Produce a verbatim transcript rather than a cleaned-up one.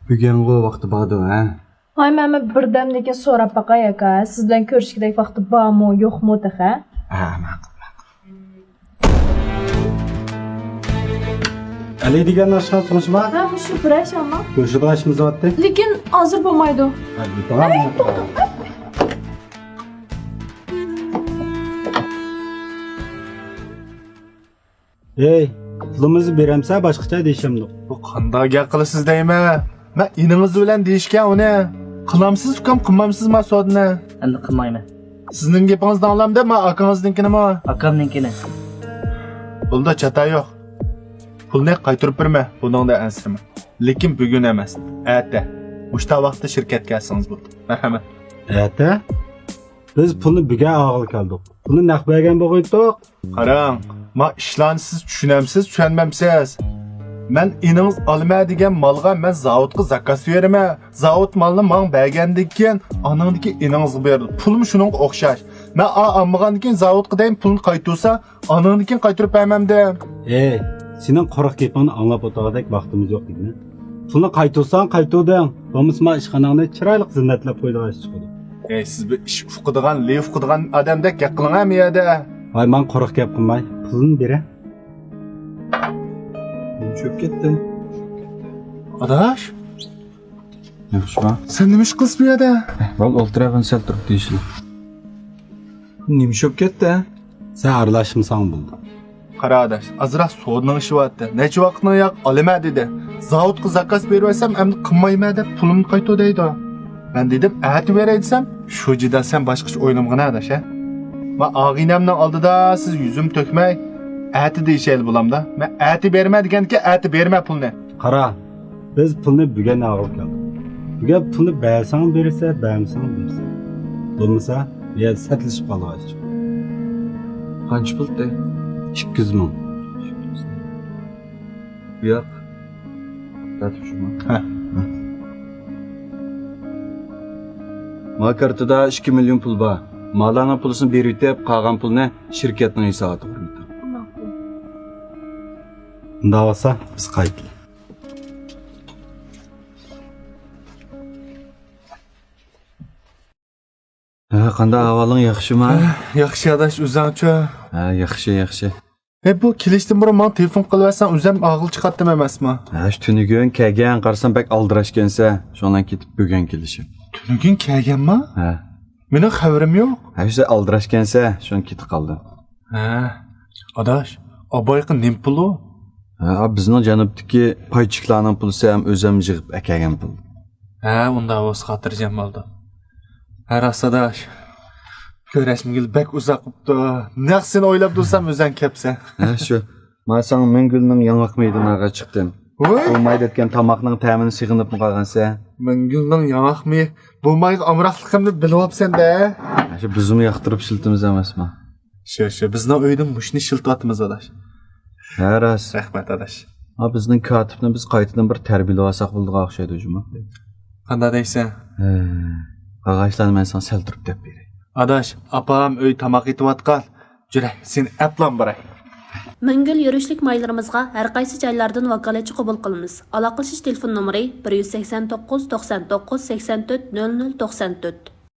بۈگۈنغۇ ۋاقتى باردۇ، ھە؟ ھاي، مەن بىردەمدىن كېيىن سوراپ باقاي، ئاكا. سىز بىلەن كۆرۈشكۈدەك ۋاقتى بارمۇ، يوقمۇ تېخى؟ ھە، ماقۇل، ماقۇل. ئەلى دېگەن ئاشخانا تونۇشما؟ ھە، مۇشۇ بىر ئاشخانا. كۆرۈشىدىغان ئىشىمىز بارتتى. لېكىن ھازىر بولمايدۇ. ھە، ئەي، توختاڭ. ئەي، پۇلىمىزنى بېرەمسە، باشقىچە دېيىشەمدۇق. بۇ قانداق گەپ قىلىسىز دەيمەن؟ مەن ئىنىڭىز بىلەن دېيىشكەن ئۇنى. قىلامسىز ئۇكام، قىلمامسىز ما سودىنى؟ ئەمدى قىلمايمەن. سىزنىڭ گېپىڭىزنى ئاڭلامدۇ، ما ئاكىڭىزنىڭكىنىمۇ؟ ئاكامنىڭكىنى. بولدى، چاتا يوق. پۇلنى قايتۇرۇپ بېرىمەن، بۇنىڭدا ئەنسىرىمە. لېكىن بۈگۈن ئەمەس، ئەتە. مۇشتا ۋاقىتتا شىركەتكە كەلسىڭىز بولدى. مەرھەمەت. ئەتە؟ بىز پۇلنى بۈگۈن ئالغىلى كەلدۇق. پۇلنى نەق بەرگەن بولغىيتتۇق. قاراڭ، ما ئىشلارنى سىز چۈشىنەمسىز، چۈشەنمەمسىز؟ مەن ئىنىڭىز ئالىمەن دېگەن مالغا مەن زاۋۇتقا زاكاز بېرىمەن. زاۋۇت مالنى ماڭا بەرگەندىن كېيىن، ئانىڭدىن كېيىن ئىنىڭىزغا بېرىدۇ. پۇلمۇ شۇنىڭغا ئوخشاش. مەن ئا-، ئالمىغاندىن كېيىن زاۋۇتقا دەيمەن پۇلنى قايتۇرسا، ئانىڭدىن كېيىن قايتۇرۇپ بەرمەمدىم. ئەي، سېنىڭ قۇرۇق گېپىڭنى ئاڭلاپ ئولتۇرغۇدەك ۋاقتىمىز يوق دېگىنە. پۇلنى قايتۇرساڭ قايتۇردۇڭ، بولمىسا ما ئىشخاناڭنى چىرايلىق زىننەتلەپ قويىدىغان ئىش چىقىدۇ. ئەي، سىز بىر ئىش ئۇقىدىغان، لىف ئۇقىدىغان ئادەمدەك گەپ قىلىڭە مۇ يەردە. ۋاي، ماڭا قۇرۇق گەپ قىلماي، پۇلنى بېرە. نېمە چۈشۈپ كەتتى؟ ئاداش؟ ياخشىما؟ سەن نېمە ئىش قىلىسەن بۇ يەردە؟ ۋال، ئولتۇر، مەن سەل تۇرۇپ دېيىشلى. نېمە چۈشۈپ كەتتى؟ سەن ئارىلاشمىساڭ بولدى. قارا ئاداش، ئازراق سودىنىڭ ئىشى بارتتى. نەچچە ۋاقىتنىڭ ياق ئالىمەن دېدى. زاۋۇتقا زاكاز بېرىۋەرسەم، ئەمدى قىلمايمەن دەپ پۇلۇمنى قايتۇر دەيدۇ. مەن دېدىم، ئەتە بېرەي دېسەم، شۇ جىدا سەن باشقىچە ئويلىمىغىن ئاداش، ھە؟ مەن ئاغىنەمنىڭ ئالدىدا سىز يۈزۈم تۆكمەي، ئەتە دېيىشەيلى بولامدا؟ مەن ئەتە بېرىمەن دېگەنكى ئەتە بېرىمەن پۇلنى. قارا، بىز پۇلنى بۈگۈن ئالغىلى كەلدۇق. بۈگۈن پۇلنى بەرسەڭ بېرىسەن، بەرمىسەڭ بېرىسەن. بولمىسا، بۇ يەردە سەتلىشىپ قالغايسىز. قانچە پۇلتى؟ ئىككى يۈز مىڭ. بۇ ياق. تارتىپ شۇمۇ؟ ھە. ما كارتىدا ئىككى مىليون پۇل بار. مالارنىڭ پۇلىسىنى بېرىۋېتىپ، قالغان پۇلنى شىركەتنىڭ ھېسابىغا بېرىۋېتىڭ. ماقۇل. ئۇنداق بولسا، بىز قايتىلى. ھە، قانداق ئەھۋالىڭ، ياخشىما؟ ھە، ياخشى ئاداش، ئۆزۈڭچۇ؟ ھە، ياخشى، ياخشى. ھە، بۇ كېلىشتىن بۇرۇن ماڭا تېلېفون قىلىۋەرسەڭ، ئۆزۈم ئالغىلى چىقاتتىم ئەمەسمۇ؟ ھە، شۇ تۈنۈگۈن كەلگەن، قارىسام بەك ئالدىراشكەنسەن، شۇڭلار كېتىپ بۈگۈن كېلىشىپ. تۈنۈگۈن كەلگەنما؟ ھە. مېنىڭ خەۋىرىم يوق. ھە، شۇ سەن ئالدىراشكەنسەن، شۇڭا كېتىپ قالدىم. ھە، ئاداش، ئابايقى نېمە پۇلۇ؟ ھە، بىزنىڭ جەنۇبتىكى پايچىكلارنىڭ پۇلىسى ھەم ئۆزۈم يىغىپ ئەكەلگەن پۇل. ھە، ئۇنداق بولسا خاتىرجەم بولدۇم. ھە، راست ئاداش. كۆرۈشمىگىلى بەك ئۇزاق بوپتۇ. نەق سېنى ئويلاپ تۇرسام، ئۆزۈڭ كەپسەن. ھە، شۇ. ما ساڭا مىڭگۈلنىڭ ياڭاق مېيىدىن ئالغا چىقتىم. ۋوي! بۇ ماي دەتكەن تاماقنىڭ تەمىنى سېغىنىپمۇ قالغانسەن؟ مىڭگۈلنىڭ ياڭاق مېيى. بۇ مايغا ئامراقلىقىمنى بىلىۋاپسەن-دە. ھە، شۇ بىزمۇ ياقتۇرۇپ ئىشلىتىمىز ئەمەسمۇ؟ شۇ، شۇ. بىزنىڭ ئۆيدىن مۇشۇنى ئىشلىتىۋاتىمىز، ئاداش. ھە، راست. رەھمەت، ئاداش. ھا، بىزنىڭ كاتىپنى بىز قايتىدىن بىر تەربىيەلىۋالساق بولىدىغان ئوخشايدۇ جۇمۇ. قانداق دەيسەن؟ ھە، قالغان ئىشلارنى مەن ساڭا سەل تۇرۇپ دەپ بېرەي. ئاداش، ئاپام ئۆي تاماق ئېتىۋاتقان. جۈرە، سېنى ئەپلام باراي. مىڭگۈل يۈرۈشلۈك مايلىرىمىزغا ھەر قايسى جايلاردىن ۋاكالەتچى قوبۇل قىلىمىز. ئالاقىلىشىش تېلېفون نومۇرى: بىر يۈز سەكسەن توققۇز، توقسان توققۇز، سەكسەن تۆت، نۆل نۆل، توقسان تۆت.